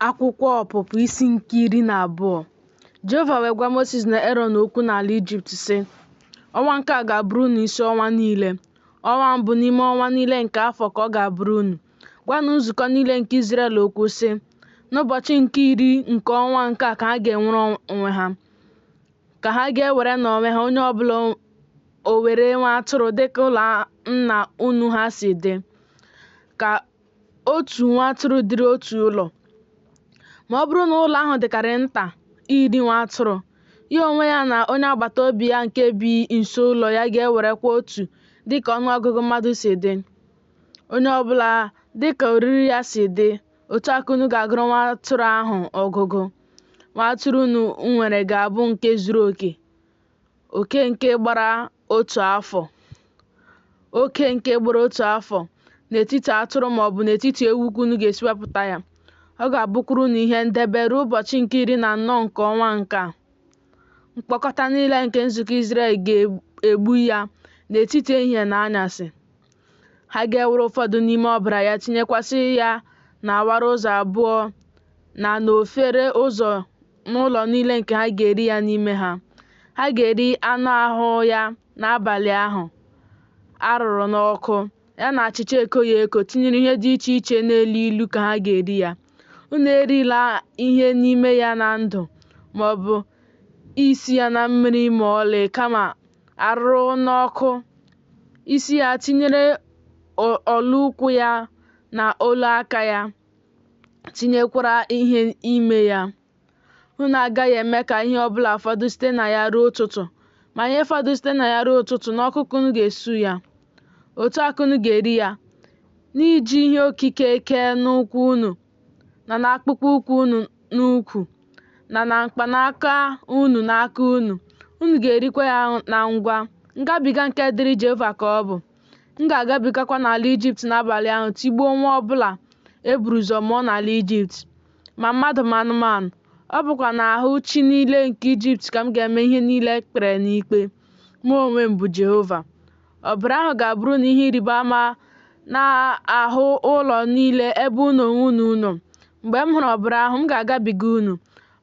Akwụkwọ Ọpụpụ isi nke 12. Jehova wee gwa Mosis na Erọn okwu n'ala Ijipt, sị, Ọnwa nke a ga-abụrụ unu isi ọnwa niile, ọnwa mbụ n'ime ọnwa niile nke afọ ka ọ ga-abụrụ unu. Gwanụ nzukọ niile nke Izrel okwu, sị, N'ụbọchị nke iri nke ọnwa nke a ka ha ga-enwere onwe ha, ka ha ga-ewere n'onwe ha onye ọ bụla o were nwa atụrụ dịka ụlọ nna unu ha si dị, ka otu nwa atụrụ dịrị otu ụlọ. Ma ọ bụrụ na ụlọ ahụ dịkarịrị nta iri nwa atụrụ, ya onwe ya na onye agbata obi ya nke bi nso ụlọ ya ga-ewerekwa otu dị ka ọnụ ọgụgụ mmadụ si dị. Onye ọ bụla dị ka oriri ya si dị, otu a ka unu ga-agụrụ nwa atụrụ ahụ ọgụgụ. Nwa atụrụ unu nwere ga-abụ nke zuru oke, oke nke gbara otu afọ. Oke nke gbara otu afọ n'etiti atụrụ ma ọ bụ n'etiti ewu ka unu ga-esi wepụta ya. Ọ ga-abụkwara unu ihe ndebe ruo ụbọchị nke 14 nke ọnwa nke a. Mkpọkọta niile nke nzukọ Izrel ga-egbu ya n'etiti ehihie na anyasị. Ha ga-ewere ụfọdụ n'ime ọbara ya tinyekwasị ya n'awara ụzọ abụọ na n'ofere ụzọ n'ụlọ niile nke ha ga-eri ya n'ime ha. Ha ga-eri anụ ahụ ya n'abalị ahụ a rụrụ n'ọkụ, ya na achịcha ekoghị eko tinyere ihe dị iche iche na-elu ilu ka ha ga-eri ya. Unu erila ihe n'ime ya na ndụ, ma ọ bụ isi ya na mmiri ma ọlị, kama a rụrụ n'ọkụ, isi ya tinyere olu ụkwụ ya na olu aka ya, tinyekwara ihe ime ya. Unu agaghị eme ka ihe ọ bụla fọdụ site na ya ruo ụtụtụ, ma ihe fọdụ site na ya ruo ụtụtụ, n'ọkụ ka unu ga-esu ya. Otu a ka unu ga-eri ya, n'iji ihe okike kee n'ụkwụ unu, na n'akpụkpọ ụkwụ unu n'ukwu, na na mkpanaka unu n'aka unu. Unu ga-erikwa ya na ngwa. Ngabiga nke dịrị Jehova ka ọ bụ. M ga-agabigakwa n'ala Ijipt n'abalị ahụ tigbuo nwa ọ bụla e buru ụzọ mụọ n'ala Ijipt, ma mmadụ ma anụmanụ. Ọ bụkwa n'ahụ chi niile nke Ijipt ka m ga-eme ihe niile e kpere n'ikpe. Mụ onwe m bụ Jehova. Ọbara ahụ ga-abụrụ unu ihe ịrịba ama n'ahụ ụlọ niile ebe unu onwe unu nọ. Mgbe m hụrụ ọbara ahụ, m ga-agabiga unu.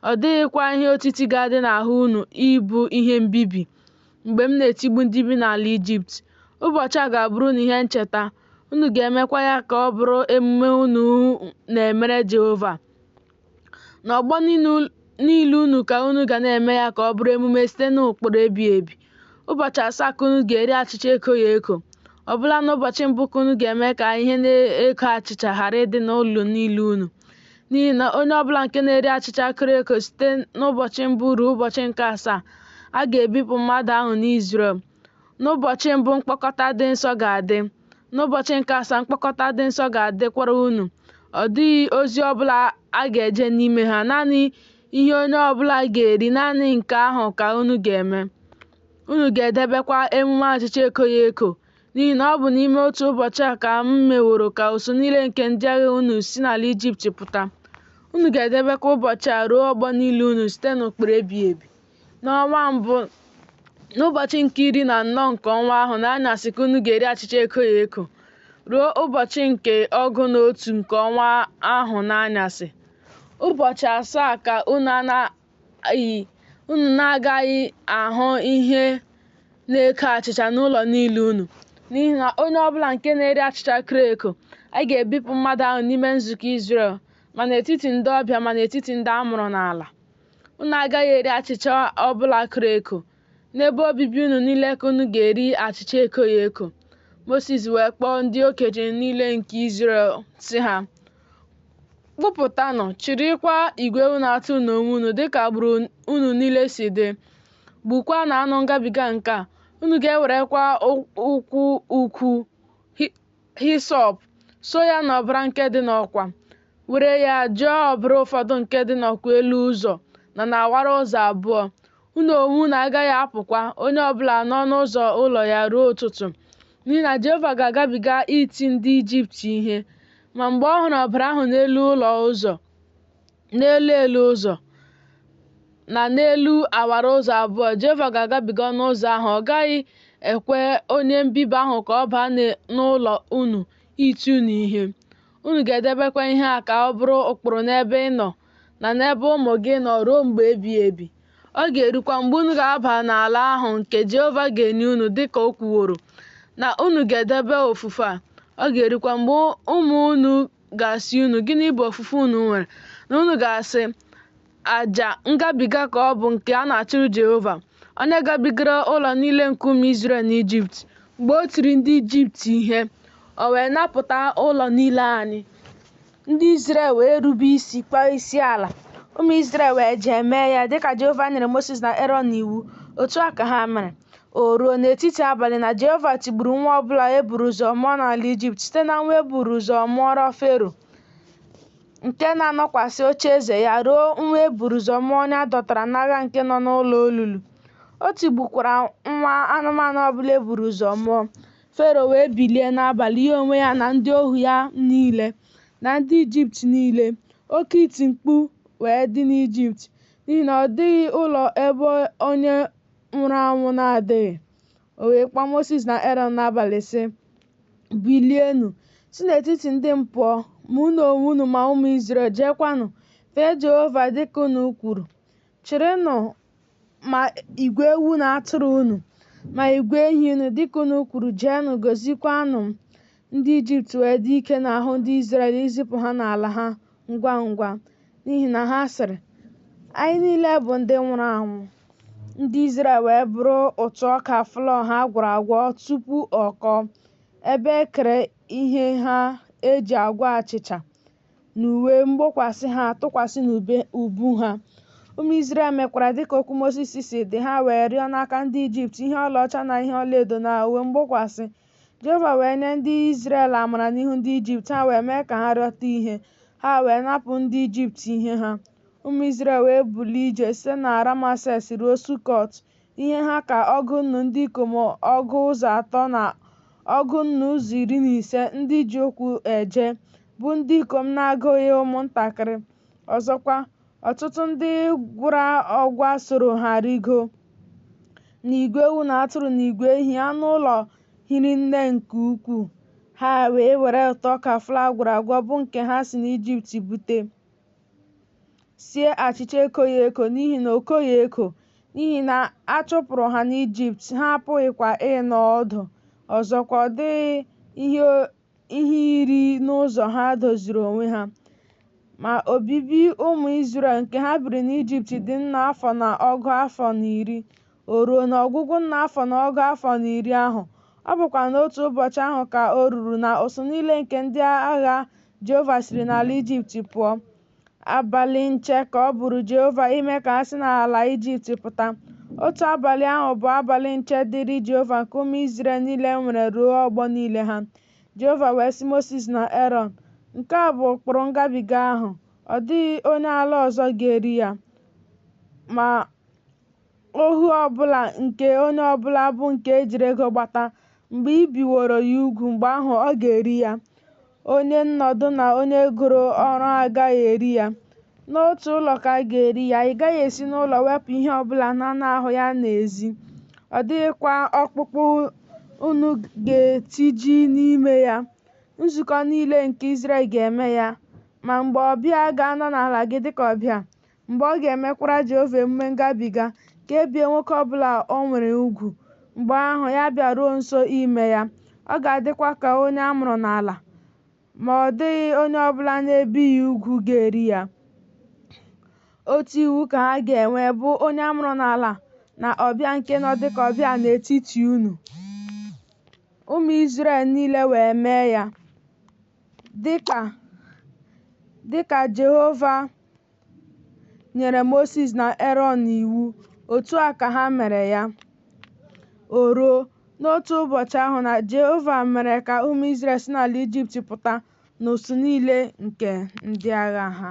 Ọ dịghịkwa ihe otiti ga-adị n'ahụ unu ịbụ ihe mbibi mgbe m na-etigbu ndị bi n'ala Ijipt. Ụbọchị a ga-abụrụ unu ihe ncheta, unu ga-emekwa ya ka ọ bụrụ emume unu na-emere Jehova. N'ọgbọ niile unu ka unu ga na-eme ya ka ọ bụrụ emume site n'ụkpụrụ ebighị ebi. Ụbọchị asaa ka unu ga-eri achịcha ekoghị eko. Ọ bụla n'ụbọchị mbụ ka unu ga-eme ka ihe na-eko achịcha ghara ịdị n'ụlọ niile unu. N'ihi na onye ọ bụla nke na-eri achịcha koro eko site n'ụbọchị mbụ ruo ụbọchị nke asaa, a ga-ebipụ mmadụ ahụ n'Izrel. N'ụbọchị mbụ mkpọkọta dị nsọ ga-adị, n'ụbọchị nke asaa mkpọkọta dị nsọ ga-adịkwara unu. Ọ dịghị ozi ọ bụla a ga-eje n'ime ha, naanị ihe onye ọ bụla ga-eri, naanị nke ahụ ka unu ga-eme. Unu ga-edebekwa emume achịcha ekoghị eko, n'ihi na ọ bụ n'ime otu ụbọchị a ka m meworo ka usuu niile nke ndị agha unu si n'ala Ijipt pụta. Unu ga-edebekwa ụbọchị a ruo ọgbọ niile unu site n'ụkpụrụ ebighị ebi. N'ọnwa mbụ, n'ụbọchị nke 14 nke ọnwa ahụ, n'anyasị ka unu ga-eri achịcha ekoghị eko, ruo ụbọchị nke 11 nke ọnwa ahụ n'anyasị. Ụbọchị asaa ka unu na-agaghị ahụ ihe na-eko achịcha n'ụlọ niile unu, n'ihi na onye ọ bụla nke na-eri achịcha koro eko, a ga-ebipụ mmadụ ahụ n'ime nzukọ Izrel, ma n'etiti ndị ọbịa ma n'etiti ndị a mụrụ n'ala. Unu agaghị eri achịcha ọ bụla koro eko. N'ebe obibi unu niile ka unu ga-eri achịcha ekoghị eko. Mosis wee kpọọ ndị okenye niile nke Izrel, sị ha, Kpụpụtanụ, chịrịkwa igwe ewu na atụrụ n'onwe unu dịka agbụrụ unu niile si dị. Gbukwaanụ anụ ngabiga nke a. Unu ga-ewerekwa ụkwụ ukwu hisọp, soo ya n'ọbara nke dị n'ọkwa, were ya jụọ ọbara ụfọdụ nke dị n'ọkwa elu ụzọ na n'awara ụzọ abụọ. Unu onwe unu agaghị apụkwa, onye ọ bụla n'ọnụ ụzọ ụlọ ya ruo ụtụtụ, n'ihi na Jehova ga-agabiga iti ndị Ijipt ihe. Ma mgbe ọ hụrụ ọbara ahụ n'elu elu ụzọ na n'elu awara ụzọ abụọ, Jehova ga-agabiga ọnụ ụzọ ahụ, ọ gaghị ekwe onye mbibi ahụ ka ọ baa n'ụlọ unu iti unu ihe. Unu ga-edebekwa ihe a ka ọ bụrụ ụkpụrụ n'ebe ị nọ na n'ebe ụmụ gị nọ ruo mgbe ebighị ebi. Ọ ga-erukwa mgbe unu ga-aba n'ala ahụ nke Jehova ga-enye unu dị ka o kwuworo, na unu ga-edebe ofufe a. Ọ ga-erukwa mgbe ụmụ unu ga-asị unu, Gịnị bụ ofufe unu nwere? Na unu ga-asị, Aja ngabiga ka ọ bụ nke a na-achụrụ Jehova, onye gabigara ụlọ niile nke ụmụ Izrel n'Ijipt, mgbe o tiri ndị Ijipt ihe, o wee napụta ụlọ niile anyị. Ndị Izrel wee rube isi kpọọ isi ala. Ụmụ Izrel wee jee mee ya dịka Jehova nyere Mosis na Erọn iwu, otu a ka ha mere. O ruo n'etiti abalị na Jehova tigburu nwa ọ bụla e buru ụzọ mụọ n'ala Ijipt, site na nwa e buru ụzọ mụọrọ Fero, nke na-anọkwasị ocheeze ya, ruo nwa e buru ụzọ mụọ onye a dọtara n'agha nke nọ n'ụlọ olulu. O tigbukwara nwa anụmanụ ọ bụla e buru ụzọ mụọ. Fero wee bilie n'abalị, ya onwe ya na ndị ohu ya niile na ndị Ijipt niile. Oke iti mkpu wee dị n'Ijipt, n'ihi na ọ dịghị ụlọ ebe onye nwụrụ anwụ na-adịghị. O wee kpọọ Mosis na Erọn n'abalị, sị, Bilienụ, si n'etiti ndị m pụọ, ma unu onwe unu ma ụmụ Izrel, jeekwanụ, fee Jehova dị ka unu kwuru. Chịrịnụ ma igwe ewu na atụrụ unu, ma igwe ehi unu, dị ka unu kwuru, jeenụ, gọziekwanụ m. Ndị Ijipt wee dị ike n'ahụ ndị Izrel izipụ ha n'ala ha ngwa ngwa, n'ihi na ha sịrị, Anyị niile bụ ndị nwụrụ anwụ. Ndị Izrel wee buru ụtụ ọka flọọ ha gwọrọ agwọ tupu ọ kọọ, ebe e kere ihe ha e ji agwọ achịcha, na uwe mgbokwasị ha tụkwasị n'ubu ha. Ụmụ Izrel mekwara dịka okwu Mosis si dị, ha wee rịọ n'aka ndị Ijipt ihe ọlaọcha na ihe ọlaedo na uwe mgbokwasị. Jehova wee nye ndị Izrel amara n'ihu ndị Ijipt, ha wee mee ka ha rịọta ihe, ha wee napụ ndị Ijipt ihe ha. Ụmụ Izrel wee bulie ije site na Rameses ruo Sukọt, ihe ha ka ọgụ nnu ndị ikom ọgụ ụzọ atọ na ọgụ nnu ụzọ 15 ndị ji ụkwụ eje, bụ ndị ikom na-agụghị ụmụntakịrị. Ọzọkwa, ọtụtụ ndị gwara ọgwa soro ha rịgoo, na igwe ewu na atụrụ na igwe ehi, anụ ụlọ hiri nne nke ukwuu. Ha wee were ụtụ ọka flọọ a gwọrọ agwọ, bụ nke ha si n'Ijipt bute, sie achịcha ekoghị eko, n'ihi na o koghị eko, n'ihi na a chụpụrụ ha n'Ijipt, ha apụghịkwa ịnọ ọdụ. Ọzọkwa, ọ dịghị ihe iri n'ụzọ ha doziri onwe ha. Ma obibi ụmụ Izrel nke ha biri n'Ijipt dị nnụ afọ na ọgụ afọ na iri. O ruo, n'ọgwụgwụ nnụ afọ na ọgụ afọ na iri ahụ, ọ bụkwa n'otu ụbọchị ahụ ka o ruru, na ụsụụ niile nke ndị agha Jehova siri n'ala Ijipt pụọ. Abalị nche ka ọ bụụrụ Jehova ime ka ha si n'ala Ijipt pụta. Otu abalị ahụ bụ abalị nche dịịrị Jehova nke ụmụ Izrel niile nwere ruo ọgbọ niile ha. Jehova wee sị Mosis na Erọn, Nke a bụ ụkpụrụ ngabiga ahụ, Ọ dịghị onye ala ọzọ ga-eri ya. Ma ohu ọ bụla nke onye ọ bụla bụ nke e jiri ego gbata, mgbe i biworo ya ugwu, mgbe ahụ ọ ga-eri ya. Onye nnọdụ na onye goro ọrụ agaghị eri ya. N'otu ụlọ ka a ga-eri ya. Ị gaghị esi n'ụlọ wepụ ihe ọ bụla n'anụ ahụ ya n'ezi, ọ dịghịkwa ọkpụkpụ unu ga-etiji n'ime ya. Nzukọ niile nke Izrel ga-eme ya. Ma mgbe ọbịa ga-anọ n'ala gị dịka ọbịa, mgbe ọ ga-emekwara Jehova emume ngabiga, ka e bie nwoke ọ bụla o nwere ugwu, mgbe ahụ ya bịaruo nso ime ya, ọ ga-adịkwa ka onye a mụrụ n'ala, ma ọ dịghị onye ọ bụla na-ebighị ugwu ga-eri ya. Otu iwu ka ha ga-enwe, bụ onye a mụrụ n'ala na ọbịa nke nọ dịka ọbịa n'etiti unu. Ụmụ Izrel niile wee mee ya, dị ka Jehova nyere Mosis na Erọn iwu, otu a ka ha mere ya. O ruo, n'otu ụbọchị ahụ na Jehova mere ka ụmụ Izrel si n'ala Ijipt pụta n'usuu niile nke ndị agha ha.